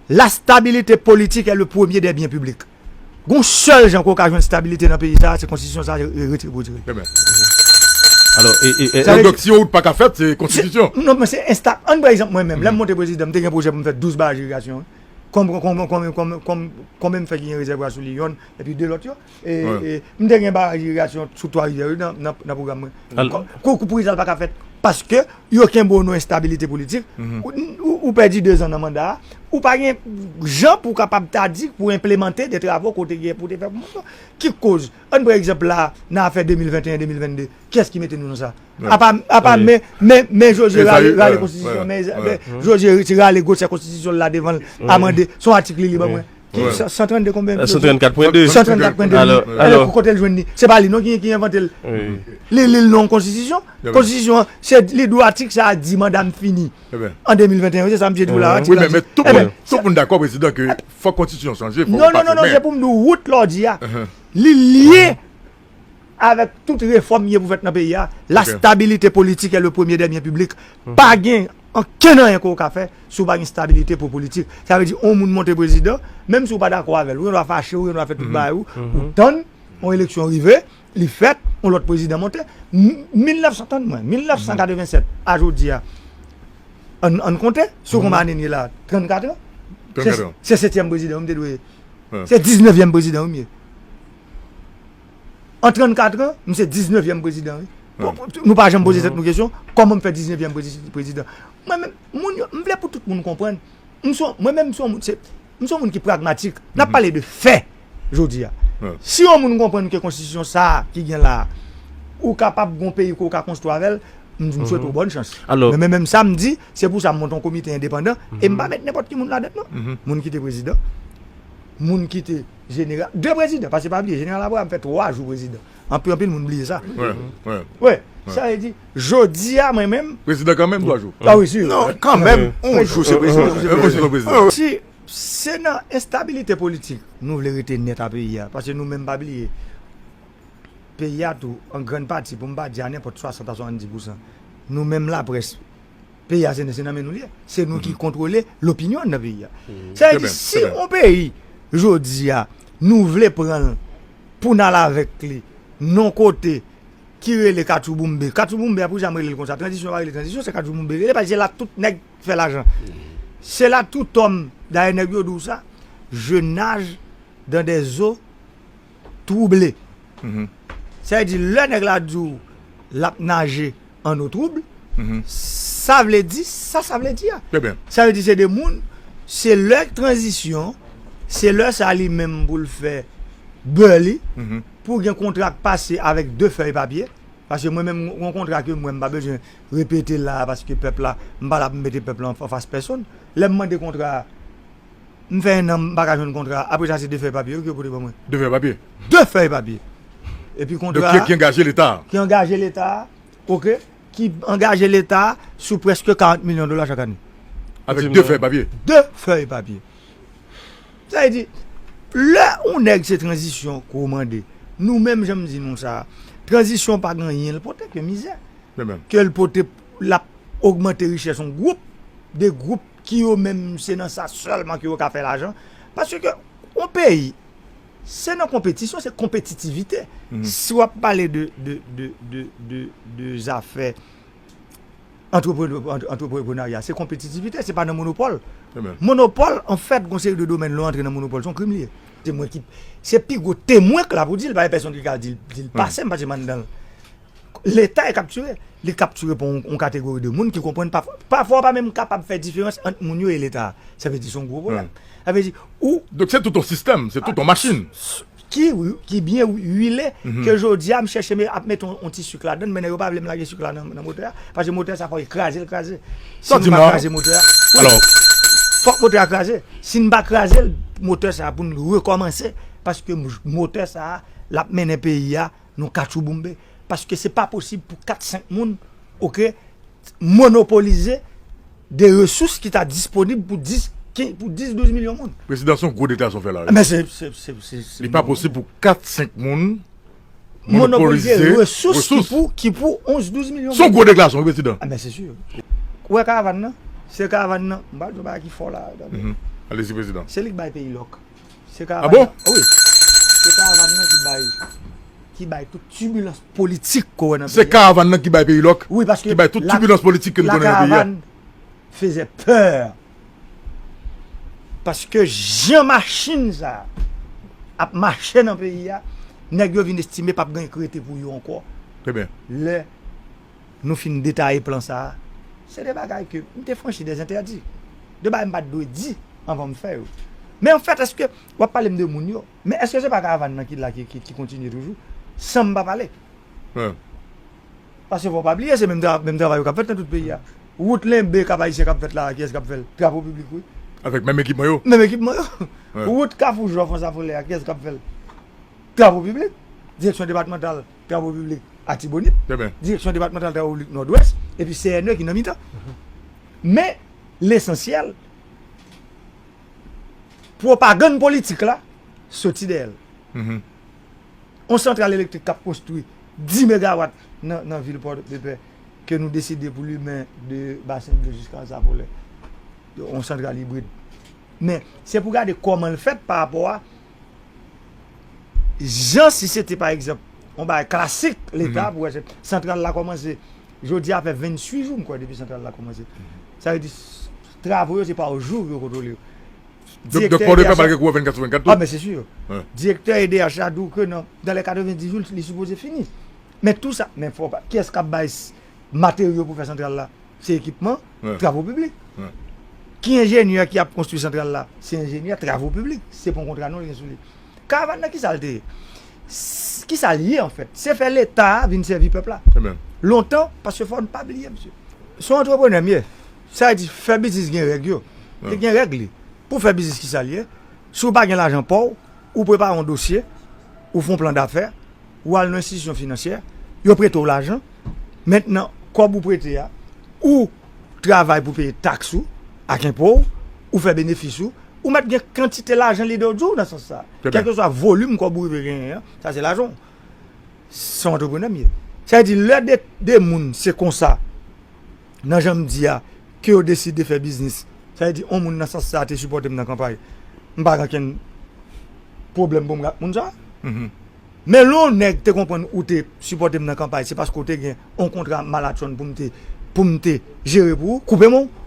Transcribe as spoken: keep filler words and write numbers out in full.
La stabilité politique est le premier des biens publics. Gon sèl jan ke w ka jwenn stabilite nan peyi sa, se konstitisyon sa, re- retire pou retire. Ebyen. Alò, e, e, e, Sa Donk, vle donk, si yon wout pa ka fèt, se konstitisyon. Non, men se ensta. Ann, pa egzanp, mwen menm, lè m monte prezidan, m te gen pwojè pou m fè douz baraj irigasyon. Konbyen, konbyen, konbyen, konbyen, konbyen, konbyen m fè ki gen rezèvwa sou li, yonn, epi de lòt yo. E, Wi. e, m te gen baraj irigasyon sou twa rivyè yo nan, nan, nan pwogram mwen. Al- Kou- Kou, kou pou rezilta pa ka fèt, paske yo kenbe w nan enstabilite politik, ou, ou, ou pèdi de zan nan manda a, ou pa gen jan pou w kapab ta di pou enplemante de travo kote gen pou te fè pou moun yo. Ki koz? Ann pran egzanp la, nan afè de mil venteyen de mil vennde, kiyès ki mete nou nan sa? Apa, apa Wi. men, men, men Jozye Esa rale, wi, rale wi, konstitisyon, wi, men wi. men Jozye ti rale gwosè konstitisyon l la devan l, amande, se yon atik li li ban mwen. Ki, Wi. san- san trannde konbyen? San trannkat pwen de. San trannkat pwen de. Alò, Alò, alò. Kote l jwenn li? Se pa li non ki, ki envante l. Wi. Li, li l non konstitisyon. Ebyen. Konstitisyon, se li dwa atik sa a di manda m fini. Ebyen. An de mil venteyen, se sa m te di w la. Mhm. Atik Wi, la men, di. men tout Ebyen, moun, tout moun dakò, prezidan, ke fòk konstitisyon chanje, fòk Non, non, non, non, se pou m di w wout lè w di a. Li lye avèk tout refòm ye pou fèt nan peyi a. La Ok. stabilité politique est le premier des biens publics. Pa gen ankenn anyen ke w ka fè si w pa gen stabilite pou politik. Sa vle di, yon moun monte prezidan, menm si w pa dakò avè l, ou gen dwa fache, ou gen dwa fè tout bagay ou, ou tann, yon eleksyon rive, li fèt, yon lòt prezidan monte. M- mil nèf san, tann mwen, mil nèf san katrevennsèt a jodi a, ann ann konte, si w konn ane n ye la, trannkat an. Se- Trannkat an. Se setyèm prezidan, m te dwe. Wi. Se diznèvyèm prezidan, wi, m ye. An trannkat an, m se diznèvyèm prezidan, wi. Bon, nou pa janm poze tèt nou kesyon, kòman m fè diznèvyèm prezi- prezidan? Mwen menm, moun yo, m vle pou tout moun konprann. M se yon- mwen menm, m se yon moun, se- m se yon moun ki pragmatik. N ap pale de fè jodi a. Wi. Si yon moun konprann ke konstitisyon sa a ki gen la a, ou kapab gon peyi ke w ka konstwi avè l, m m swete w bòn chans. Alò- Men menm sa m di, se pou sa m monte yon komite endepandan, e m pa met nenpòt ki moun ladan l non. Moun ki te prezidan, moun ki te jeneral, de prezidan, paske pa bliye, jeneral Abraham fè twa jou prezidan. Anpil, anpil moun bliye sa. Wi, wi. Wi, sa vle di, jodi a, mwen menm, Prezidan kanmenm, twa jou. Ah wi, si. Non, kanmenm, yon jou se prezidan. Yon jou se prezidan. Si se nan enstabilite politik nou vle rete nèt a peyi a, paske nou menm pa bliye, peyi a tou, an grann pati, pou m pa di a nenpòt swasant a swasanndis pousan, nou menm laprès, peyi a se se nan men nou li ye. Se nou ki kontwole lopinyon nan peyi a. Sa vle di, Trè byen, si trè byen. Yon peyi, jodi a, nou vle pran l pou n al avèk li, nan kote ki rele katchouboumbe. Katchouboumbe a, pou janm rele l konsa. Tranzisyon pa rele tranzisyon, se katchouboumbe rele, paske se la tout nèg fè lajan. Se la tout òm, dayè nèg yo di w sa, je nage dans des eaux troublées. Sa vle di, lè nèg la di w l ap naje an eau trouble, sa vle di, sa sa vle di a. Trè byen. Sa vle di, se de moun, se lè tranzisyon, se lè sa li menm pou l fè bè li, pou gen kontra k pase avèk de fèy papye, paske mwen menm, yon kontra ke mwen, m pa bezwen repete la, paske pèp la, m pa la pou m mete pèp la an fas pèsonn. Lè m mande kontra a, m fè en an, m pa ka jwenn kontra a, apre sa, se de fèy papye wi, ke yo pote ban mwen. De fèy papye. De fèy papye. Epi Donk, kontra ki, a, ki angaje Leta. Ki angaje Leta, oke, ki angaje Leta sou prèske karant milyon dola chak ane. Avèk de fèy papye. De fèy papye. Sa vle di, lè yon nèg se tranzisyon ke w mande, nou menm, jan m di nou sa, tranzisyon pa gen anyen l pote ke mizè. Trè byen. Ke l pote, l ap ogmante richès yon gwoup, de gwoup ki yo menm se nan sa sèlman ke yo ka fè lajan. Paske yon peyi, se nan konpetisyon, se konpetitivite. Si w ap pale de, de, de, de, de, de zafè antrepre- antre- antreprenarya, se konpetitivite, se pa nan monopòl. Trè byen. Monopòl, anfèt, gon seri de domèn, lè w antre nan monopòl, se yon krim li ye. Se mwen ki, se pi gwo temwen k la pou di l, pa gen pèsonn ki ka di l, di l pase m, paske m anndan l. Leta e kaptire, li kaptire pou yon, yon kategori de moun ki konprann pa, pafwa w pa menm kapab fè diferans ant moun yo e Leta. Sa vle di se yon gwo pwoblèm. Sa vle di, ou Donk, se tout yon sistèm, se tout yon machin. ki, ki byen wile, ke jodi a m chèche me- ap mete yon, yon ti sik ladan l, men nèg yo pa vle m lage sik la nan, nan motè a, paske motè sa fò e kraze l kraze. Si Sa di nou pa m la. Kraze motè a, Alò, fòk motè a kraze. Si n pa kraze l, motè sa a pou n rekòmanse, paske m- motè sa a, l ap mennen peyi a nan katchouboumbe. Paske se pa posib pou kat senk moun, oke, monopolize de resous ki ta disponib pou dis, kenz, pou dis, douz milyon moun. Prezidan, se yon gwo deklarasyon w fè la. Men se, se, se, se, se Li pa posib pou kat senk moun monopolize monopolize resous ki resous. Pou, ki pou onz, douz milyon Se yon moun. Gwo deklarasyon, wi, prezidan. Ah, men se si. Ou wè karavàn nan? Se karavàn nan. M pa di yon bagay ki fò la. Allez-y, président. Se li k bay peyi lòk. Se Ah bon? Karavàn, wi. Se Karavàn nan ki bay, ki bay tout tibilans politik ko wè nan Se peyi a. Karavàn nan ki bay peyi lòk. Wi, paske Ki bay tout tibilans politik ke nou konnen nan peyi a. Karavàn faisait peur. Paske jan machin sa ap mache nan peyi a, nèg yo vin estime p ap gen krete pou yo ankò. Trè byen. Lè nou fin detaye plan sa a, se de bagay ke m te franchi dèzentèdi. De bagay m pa t dwe di anvan m fè yo. Men anfèt, èske w ap pale m de moun yo? Men èske se pa Karavàn nan ki la, ki, ki, ki kontinye toujou? San m pa pale. Wi. Paske fò w pa bliye, se menm, tra, menm travay yo k ap fèt nan tout peyi a. Wout Lenbe, Kap Ayisyen k ap fèt la, kiyès k ap fè l? Travo piblik, wi. Avèk menm ekipman yo. Menm ekipman yo. Wi. Wout Kafou Jòf, Anse à Follet a, kiyès k ap fè l? Travo piblik. Direksyon depatmantal travo piblik Atibonit. Trè byen. Direksyon depatmantal travo piblik Nòdwès. Epi C N E ki nan mitan. Men, lesansyèl, pwopagann politik la soti dèyè l. Mhm. On santral elektrik k ap konstwi dis megawat nan, nan vil Pòdepè, ke nou deside pou limen de Basen Bleu jiska Anse à Follet. On santral ibrid. Men, se pou gade kòman l fèt pa rapò a jan si se te, pa egzanp, on bagay klasik Leta, pou wè se santral la kòmanse. Jodi a fè venntuit jou, m kwè, depi santral la kòmanse. Sa vle di, s- travo yo, se pa o jou yo kontwole yo. Donk, donk Pòdepè malgre kouran vennkat sou vennkat tou. Ah, men se si. Wi. Direktè E D H la di w ke nan, dans les quatre-vingt-dix jou, li sipoze fini. Men tou sa, men fò pa, kiyès k ap bay s- materyo pou fè santral la? Se ekipman, Wi. Travo piblik. Wi. Ki enjenyè ki ap konstwi santral la? Se enjenyè Travo piblik. Se pa yon kontra non li gen sou li. Karavàn nan ki sa l te ye? S- Ki sa l ye anfèt? Se fè Leta a vin sèvi pèp la. Trè byen. Lontan, paske fò n pa bliye, mesye. Se yon antreprenè m ye. Sa vle di, fè biznis gen règ yo. Wi. Li gen règ li. Pou fè biznis ki sa l ye, si w pa gen lajan pa w, ou prepare yon dosye, ou fè yon plan dafè, ou al nan enstitisyon finansyè, yo prete w lajan. Mentnan, kòb ou prete a, ou travay pou peye taks ou, ak enpo w, ou fè benefis ou, ou mèt gen kantite lajan lide w di w nan sans sa. Trè byen. Kèlkeswa volim kòb ou rive genyen an, sa se lajan w. Se yon antreprenè m ye. Sa vle di, lè de, de moun, se konsa, nan jan m di a, ke yo deside fè biznis. Sa vle di, yon moun nan sans sa te sipòte m nan kanpay. M pa gen okenn pwoblèm pou m ak moun sa. Mhm. Men lè yon nèg te konprann ou te sipòte m nan kanpay, se paske w te gen yon kontra malatchonn pou m te, pou m te jere pou ou, koupe men w.